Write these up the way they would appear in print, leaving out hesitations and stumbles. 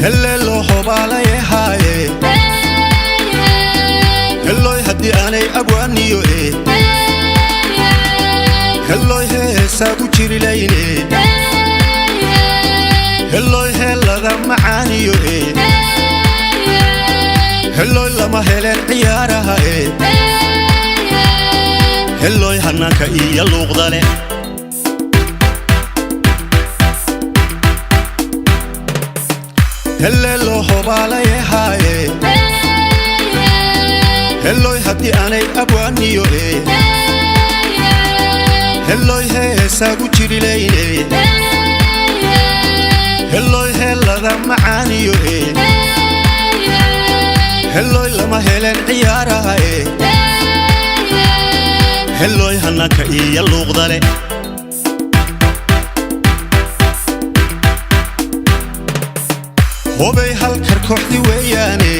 Helleelo hobaalaye haaye, helloy haddii aanay abwaaniyo e, helloy heesaagu jirilayne, helloy heellada macaaniyo e, helloy lama heleen ciyaaraha e, helloy hannaanka iyo luuqda leh. Helleelo hobaalaye haaye, helloy haddii aanay abwaaniyo e, helloy heesaagu jirilayne, helloy heellada macaaniyo e, helloy lama heleen ciyaaraha e, helloy hannaanka iyo luuqda leh. Hobay halkar kooxdi weeyaane,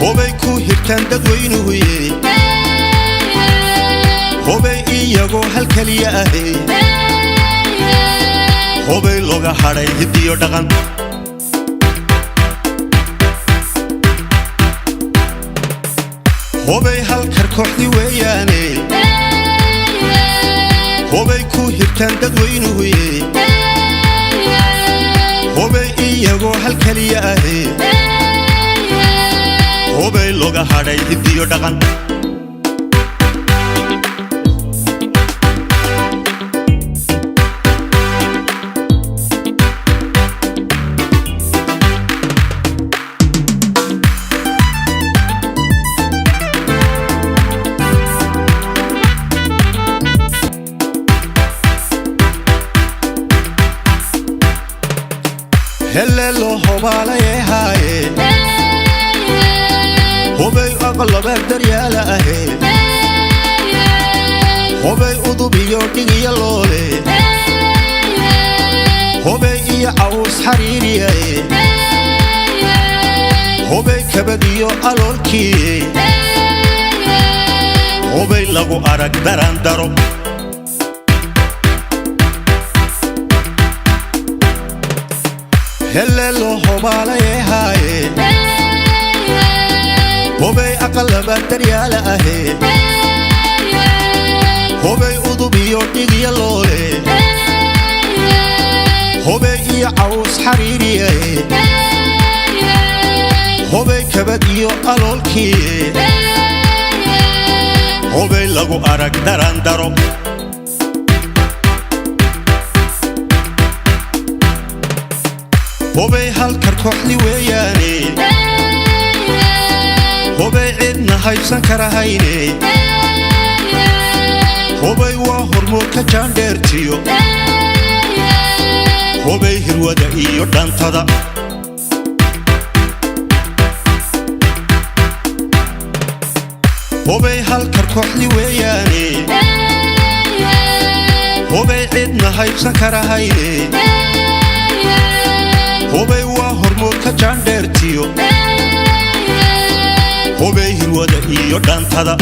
hobay ku hirtaan dadweynuhuye, hobay iyagoo hal keliya ahe, hobay looga hadhay hiddiyo dhaqan. Hobay halkar kooxdi weeyaane, hobay ku hirtaan dadweynuhuye, hobay iyagoo hal keliya ahe, hobay looga hadhay hiddiyo dhaqan. Helleelo hobaalaye haaye, hobay aqlabeed daryaala ahe, hobay udub iyo dhigiyo loole, hobay iyo caws xariiriyae, hobay kabadiyo aloolkiiye, hobay lagu arag darandaro. Helleelo hobaalaye haaye, hobay aqalaba daryaala ahe, hobay udub iyo dhigiyo loole, hobay iyo caws xariiriyae, hobay kabad iyo aloolkiiye, hobay lagu arag darandaro. Hobay halkar kooxdi weeyaane, hobay cidna haybsan karahayne, hobay waa hormoodka jaandheertiyo, hobay hirwada iyo dhantada. Hobay halkar kooxdi weeyaane, hobay cidna haybsan karahayne, hobay waa hormoodka jaandheertiyo, hobay hirwada iyo dhantada.